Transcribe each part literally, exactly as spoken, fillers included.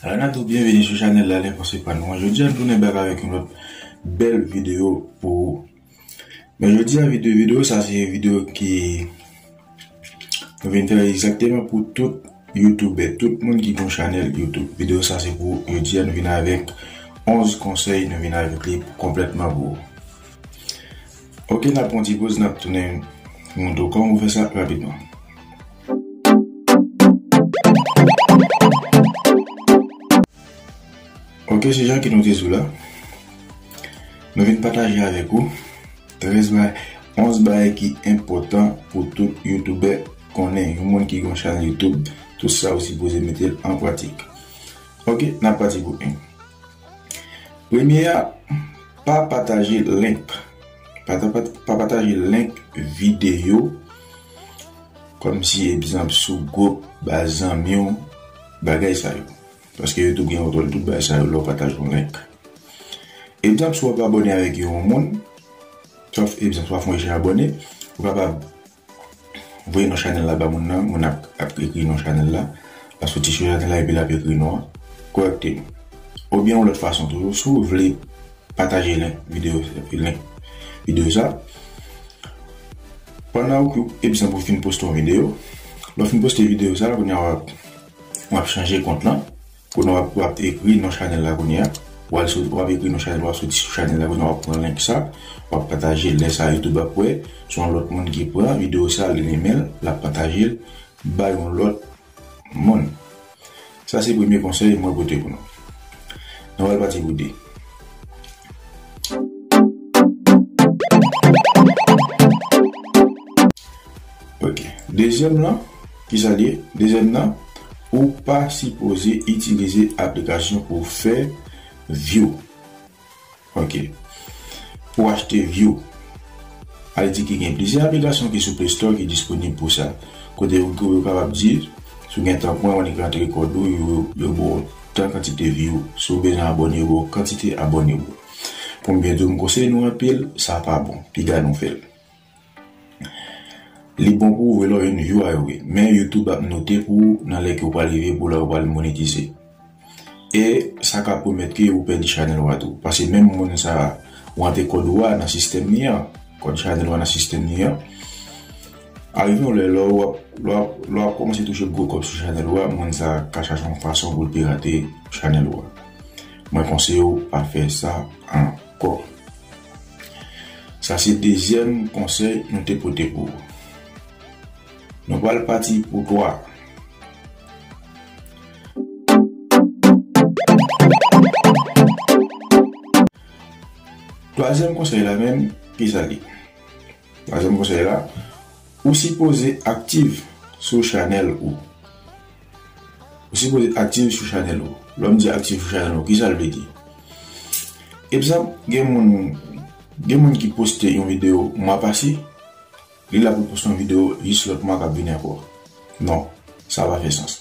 Alò, n ap di w byenveni sou chanèl la, Lè Konsèy Pa Nou an. Jodi a, nou tounen bak avèk yon lòt bèl videyo pou ou. Men jodi a, videyo, videyo sa, se videyo ki nou vin fè egzakteman pou tout youtubè, tout moun ki gen yon chanèl YouTube. Videyo sa, se pou jodi a, nou vin avèk onz konsèy, nou vin avèk li konplètman pou ou. Ok, n ap pran yon ti poz, n ap tounen montre w kòman w fè sa rapidman. Ok, se jan ke nou te di w la. Nou vin pataje avèk ou trèz bagay, onz bagay ki enpòtan pou tout youtubè konnen. Yon moun ki gen yon chanèl YouTube, tout sa ou sipoze mete l an pratik. Ok, n ap pati pou en. Premye a, pa pataje link. Pa, pa, pa pataje link videyo, kòmsi, egzanp, sou gwoup, ba zanmi w, bagay sa yo. Paske YouTube gen kontwòl tout bagay sa yo lè w pataje yon link. Egzanp, si w ap abòne avèk yon moun, swa, egzanp, si w ap fè yon echanj abòne, ou kapab voye non chanèl la ba moun nan, moun ap, ap ekri non chanèl la, l ap soti sou chanèl la epi l ap ekri non an kòrèkteman. Oubyen yon lòt fason toujou, si w vle pataje link videyo, link videyo sa, pandan w, egzanp, ou fin poste yon videyo, lè w fin poste videyo sa, kounye a w ap, w ap chanje kont lan. Kounye a w ap, w ap ekri non chanèl la kounye a. W al sou, w ap ekri non chanèl, w ap soti sou chanèl la kounye a, w ap pran link sa, w ap pataje l. Lè sa a, YouTube ap wè se yon lòt moun ki pran videyo sa, li renmen l, l ap pataje l bay yon lòt moun. Sa se premye konsèy mwen pote pou nou. Nou pral pati pou de. Ok. Dezyèm lan, ki sa l ye? Dezyèm lan, ou pa sipoze itilize aplikasyon pou fè view. Ok. Pou achte view. Sa vle di ki gen plizyè aplikasyon ki sou Play Store ki disponib pou sa. Kote yo, yo kapab di, si w gen tan pou mwen, annik rantre kòd ou, yo, yo ba w tan kantite view. Si w bezwen abòne, yo ba w kantite abòne ou. Pou m byen di w, m konseye nou anpil, sa pa bon. Piga nou fè l. Li bon pou ou vre lè w jwenn view a yo vre. Men YouTube ap note pou ou nan lè ke w pral rive pou lè w pral monetize. E sa ka pwomèt ke ou pèdi chanèl ou a tou. Paske menm moun sa a, ou rantre kòd ou a nan sistèm li an, kòd chanèl ou a nan sistèm li an. Arive yon lè, lè w ap, lè w ap, lè w ap kòmanse touche gwo kòb sou chanèl ou a, moun sa a ka chache yon fason pou l pirate chanèl ou a. Mwen konseye w pa fè sa ankò. Sa se dezyèm konsèy nou te pote pou ou. Nou pral pati pou twa. Twazyèm konsèy la menm, ki sa l ye? Twazyèm konsèy la, ou sipoze aktif sou chanèl ou. Ou sipoze aktif sou chanèl ou. Lè m di aktif sou chanèl ou, ki sa l vle di? Egzanp, gen moun, gen moun ki poste yon videyo mwa pase, li la pou l poste yon videyo jis lòt mwa k ap vini ankò. Non, sa pa fè sans.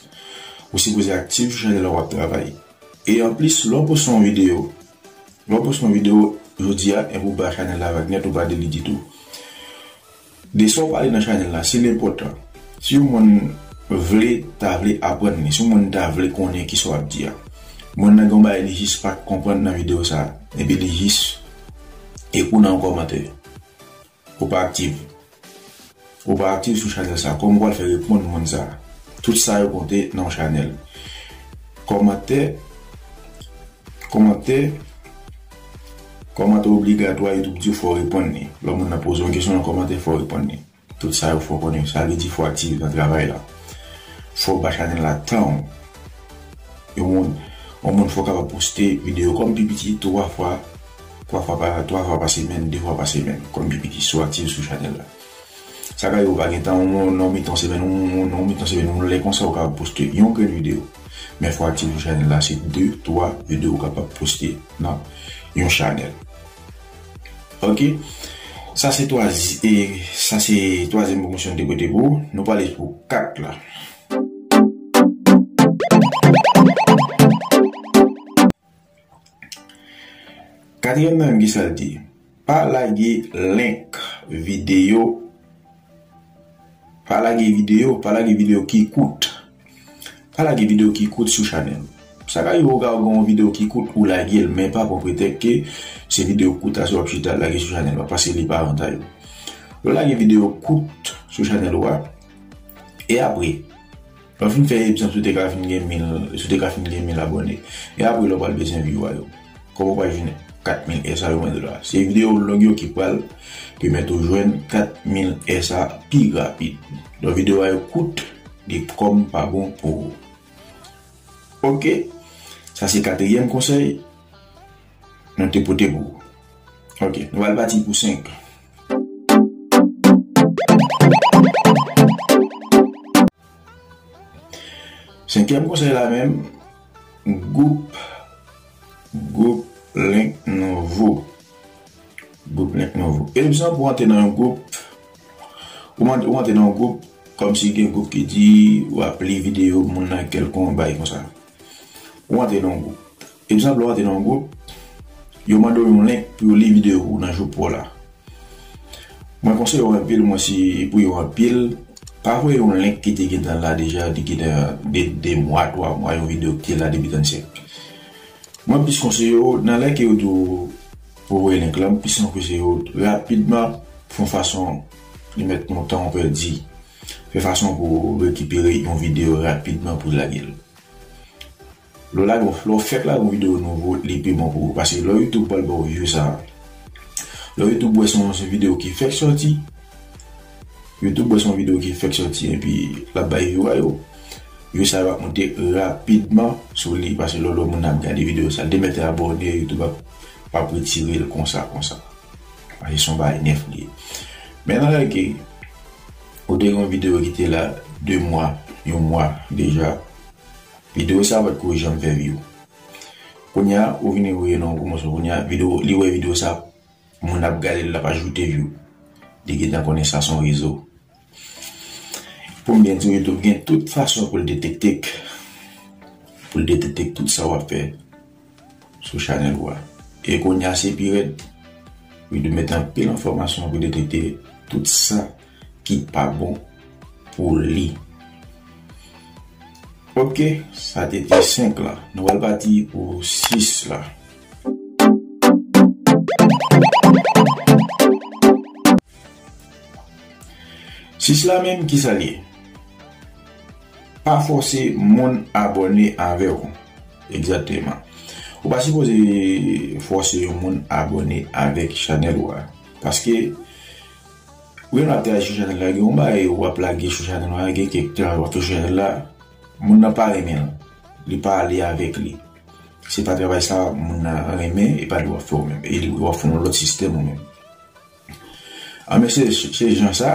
Ou sipoze aktif sou chanèl la w ap travay. E anplis, lè w poste yon videyo, lè w poste yon videyo jodi a, epi w ba chanèl la vag nèt, ou pa di li ditou. De sa w pale nan chanèl la, si l enpòtan, si yon moun vle, ta vle aprann li, si yon moun ta vle konnen kisa w ap di a, moun nan gen yon bagay li jis pa konprann nan videyo sa a, epi li jis ekri w nan yon kòmantè, ou pa aktif. Ou pa aktif sou chanèl sa a, kòman w pral fè reponn moun sa a? Tout sa yo konte nan yon chanèl. Kòmantè, kòmantè, kòmantè obligatwa, YouTube di w fò w reponn li. Lè moun nan poze w yon kesyon nan kòmantè, fò w reponn li. Tout sa yo fò w konnen. Sa vle di fò w aktif nan travay la. Fò w ba chanèl la tan w. Yon moun, yon moun fò w kapab poste videyo kòm pi piti twa fwa, twa fwa pa, twa fwa pa semèn, de fwa pa semèn, kòm pi piti, si w aktif sou chanèl la. Sa ka rive w pa gen tan, yon, yon mitan semèn, yon, yon, yon mitan semèn, yon lè konsa, ou kapab poste yon grenn videyo. Men fò w aktif sou chanèl la, se de, twa videyo ou kapab poste nan yon chanèl. Ok? Sa se twazi-, e, sa se twazyèm pwomosyon m te pote pou ou. Nou prale pou kat la. Katriyèm nan menm, kisa l di? Pa lage link videyo. Pa lage videyo, pa lage videyo ki kout. Pa lage videyo ki kout sou chanèl. Sa ka rive ou ka gen yon videyo ki kout, ou lage l, men pa pran pretèks ke se videyo kout la se w ap chita lage sou chanèl la, paske li pa avantay ou. Lè w lage videyo kout sou chanèl ou a, e apre, lè w fin fè egzanp, si w te ka fin gen mil, si w te ka fin gen mil abòne, e apre lè w pral bezwen view a yo, kòman w pral jwenn kat mil S a yo mwen do la? Se videyo long yo ki pral pèmèt ou jwenn kat mil S a pi rapid. Donk videyo a yo kout, li kòm pa bon pou ou. Ok, sa se katriyèm konsèy nou te pote pou ou. Ok, nou pral pati pou senk. Senkyèm konsèy la menm, gwoup, gwoup link nouvo. Gwoup link nouvo. Egzanp, ou antre nan yon gwoup, ou man- ou antre nan yon gwoup, kòmsi gen gwoup ki di w ap li videyo moun nan kèlkonk bagay konsa. Ou antre nan yon gwoup. Egzanp, ou antre nan yon gwoup, yo mande w yon link pou yo li videyo pou ou nan jou pou w la. Mwen konseye w anpil, mwen si pou yo anpil, pa voye yon link ki te gentan la deja, ki te de, de mwa, twa mwa, yon videyo ki te la depi trannsenk. Mwen plis konseye w, nan lè ke yo di w pou voye link la, mwen plis konseye w rapidman, fè yon fason, li mèt yon tan w pèdi, fè fason pou w rekipere yon videyo rapidman pou lage l. Lè w lage, lè w fèk lage yon videyo nouvo, li pi bon pou ou. Paske lè YouTube pral ba w view sa, lè YouTube wè se yon videyo ki fèk sòti, YouTube wè se yon videyo ki fèk sòti, epi l ap bay view a yo. View sa yo ap monte rapidman sou li, paske lè w wè moun nan ap gade videyo sa, l te mèt abòne, YouTube ap, ap retire l konsa, konsa. Paske se yon bagay nèf li ye. Men nan lè ke ou te gen yon videyo ki te la de mwa, yon mwa deja, videyo sa pa t ko janm fè view. Kounye a, ou vini voye nan yon pwomosyon. Kounye a, videyo, li wè videyo sa, moun ap gade l, l ap ajoute view. Li gentan konnen sa se yon rezo. Pou m byen di w, YouTube gen tout fason pou l detekte, pou l detekte tout sa w ap fè sou chanèl ou a. E kounye a se pi rèd, YouTube mete anpil enfòmasyon pou detekte tout sa ki pa bon pou li. Ok, sa te te senk la. Nou pral pati pou sis la. Sis la menm, kisa l ye? Pa fòse moun abòne avè w. Egzakteman. Ou pa sipoze fòse yon moun abòne avèk chanèl ou a. Paske, ou menm w ap travay sou chanèl la, gen yon bagay w ap lage sou chanèl la, gen kèk travay w ap fè sou chanèl la, moun nan pa renmen l. Li pa ale avèk li. Se pa travay sa moun nan renmen, e pa li w ap fè ou menm. E li w ap fè yon lòt sistèm ou menm. A, men se, se jan sa.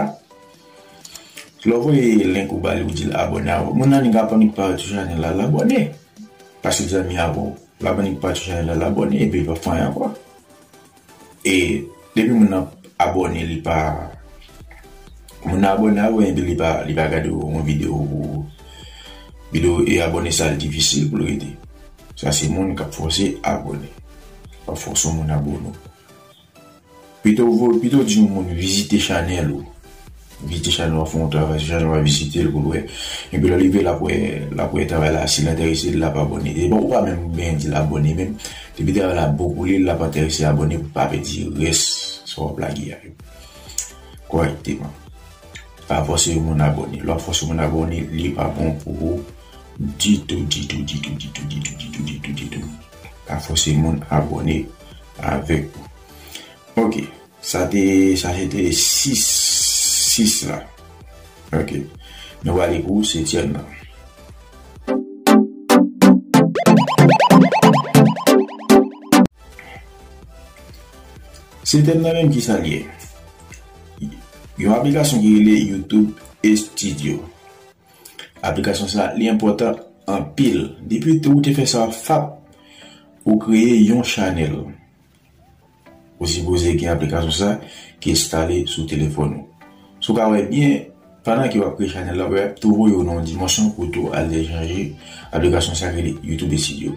Lè w voye link ou ba li, ou di l abòne avè w, moun nan li ka annik parèt sou chanèl la, l abòne. Paske zanmi avè w, l ap annik parèt sou chanèl la, l abòne, epi l p ap fè anyen ankò. E depi moun nan abòne, li pa, moun nan abòne avè w, epi li pa, li pa gade yon videyo pou videyo e abòne sa, l difisil pou l rete. Sa se moun k ap fòse abòne. L ap fòse yon moun abòne w. Pito vo-, pito di yon moun vizite chanèl ou. Vizite chanèl ou, fè yon travay sou chanèl ou, vizite l pou l wè. Epi lè l rive, l ap wè, l ap wè travay la, si l enterese, l ap abòne. E bon, ou pa menm byen di l abòne menm. Depi travay la bon pou li, l ap enterese abòne pou pa pèdi rès sa w ap lage a yo. Kòrèkteman. Pa fòse yon moun abòne. Lè w ap fòse yon moun abòne, li pa bon pou ou ditou, ditou, ditou. Pa fòse moun abòne avèk ou. Ok. Sa te, sa se te sis, sis la. Ok. Nou prale pou setyèm nan. Setyèm nan menm, kisa l ye? Yon aplikasyon ki rele YouTube Studio. Aplikasyon sa, li enpòtan anpil. Depi ou te fè sa, fap, ou kreye yon chanèl. Ou sipoze gen aplikasyon sa ki enstale sou telefòn ou. Si w ka wè byen, pandan ke w ap kreye chanèl la, w ap tou voye w nan yon dimansyon pou tou al chanje aplikasyon sa ki rele YouTube Studio.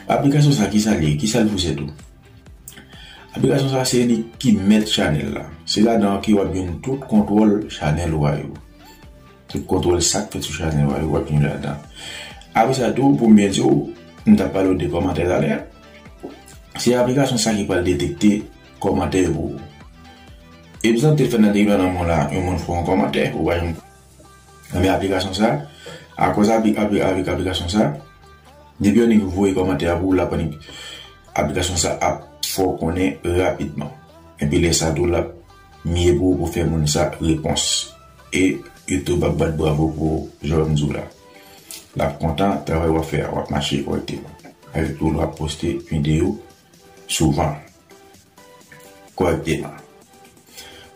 Aplikasyon sa, kisa l ye? Kisa l pou sèvi tou? Aplikasyon sa se li ki mèt chanèl la. Se ladan an ke w ap jwenn tout kontwòl chanèl ou a yo. Tout kontwòl sa k fèt sou chanèl ou a yo, w ap jwenn ladan. Apre sa tou, pou m byen di w, m t ap pale w de kòmantè talè a. Se aplikasyon sa ki pral detekte kòmantè yo pou ou. Egzanp, te fè nan de nan moun la, yon moun fè yon kòmantè, ou pa janm Nan men aplikasyon sa, akòz avèk, avèk, avèk aplikasyon sa, depi yon nèg voye kòmantè a pou ou, l ap annik, aplikasyon sa ap fè w konnen rapidman. Epi lè sa tou, l ap miye pou ou pou fè moun sa repons. E YouTube ap bat bravo pou ou, jan m di w la. L ap kontan travay w ap fè a, w ap mache kòrèkteman. Avèk tou, l ap poste videyo souvan. Kòrèkteman.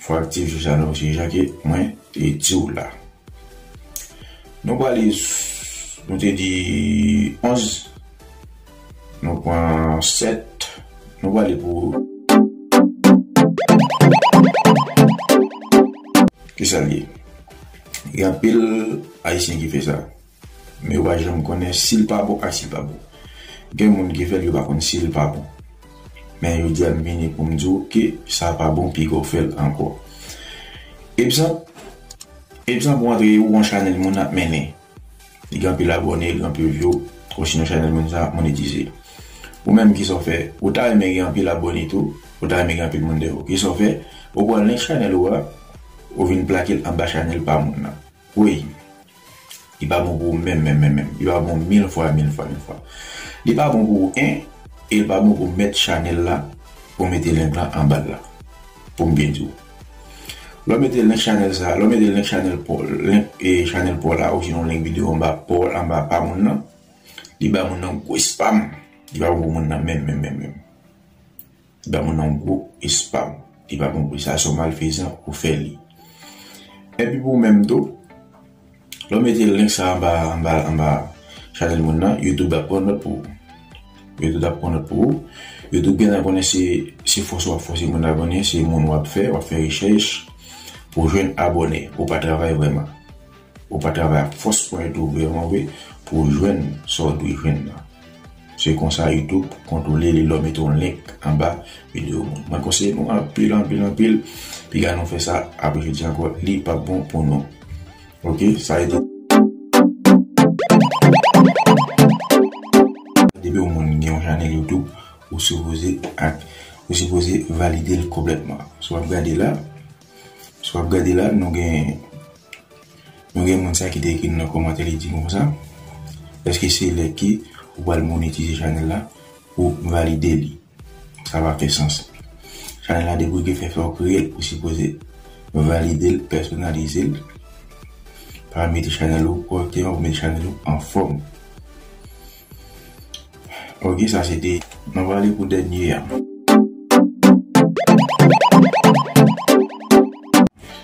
Fò aktif jou sa nan osi jan ke mwen te di w la. Nou prale, nou te di onz, nou pran sèt, nou prale pou. Kisa l ye? Gen anpil Ayisyen ki fè sa. Men yo pa janm konnen si l pa bon ak si l pa bon. Gen moun ki fè l, yo pa konn si l pa bon. Men jodi a, m vini pou m di w ke sa pa bon, piga w fè l ankò. Egzanp, egzanp, ou antre, ou yon chanèl moun ap mennen. Li gen anpil abòne, li gen anpil view, osinon chanèl moun sa ap monetize. Ou menm, kisa w fè? Ou ta renmen gen anpil abòne tou, ou ta renmen gen anpil moun dèyè w. Kisa w fè? Ou pran link chanèl ou a, ou vin plake l anba chanèl pa moun nan. Wi. Li pa bon pou ou menm, menm, menm, menm. Li pa bon mil fwa, mil fwa, mil fwa. Li pa bon pou ou, en, e li pa bon pou mèt chanèl la, pou mete link lan anba l la. Pou m byen di w. Lè w mete link chanèl sa, lè w mete link chanèl pa w, link, e, chanèl pa w la, osinon link videyo anba pa w, anba pa moun nan, li ba moun nan gwo spam. Li pa bon pou moun nan menm, menm, menm, menm. Li ba moun nan gwo spam. Li pa bon pou li. Sa se yon malfezan ou fè li. Epi pou ou menm tou, lè w mete link sa anba, anba, anba chanèl moun nan, YouTube ap pran nòt pou ou. YouTube ap pran nòt pou ou. YouTube gentan konnen se, se fòse w ap fòse moun abòne, se moun w ap fè, w ap fè rechèch pou w jwenn abòne. Ou pa travay vrèman. Ou pa travay ak fòs pwen tou vrèman vre pou w jwenn sa w dwe jwenn nan. Se konsa YouTube kontwole li lè w mete yon link anba videyo moun. Mwen konseye nou anpil, anpil, anpil. Piga nou fè sa, apre jodi ankò, li p ap bon pou nou. Oke, sa rete. Depi yon moun gen yon chanèl YouTube, ou sipoze ak, ou sipoze valide l konplètman. Si w ap gade la, si w ap gade la, nou gen Nou gen moun sa ki te ekri nou nan kòmantè, li di nou konsa, èske se lè ke ou pral monetize chanèl la pou valide li? Sa pa fè sans. Chanèl la, depi w gen fè, fè w kreye l, ou sipoze valide l, pèsonalize l, paramete chanèl ou kòrèkteman pou mete chanèl ou anfòm. Ok, sa se te, nou prale pou dènye a.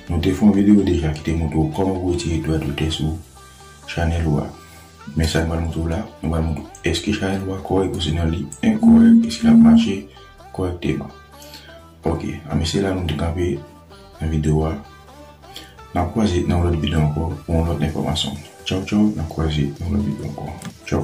Nou te fè yon videyo deja ki te montre w kòman pou retire dwa dotè sou chanèl ou a. Men sa nou pral montre w la, nou pral montre w èske chanèl ou a kòrèk, osinon li enkòrèk, èske l ap mache kòrèkteman. Ok, anben se la nou te kanpe nan videyo a. N ap kwaze nan yon lòt videyo ankò pou yon lòt enfòmasyon. Tchaw, tchaw, n ap kwaze nan yon lòt videyo ankò. Tchaw.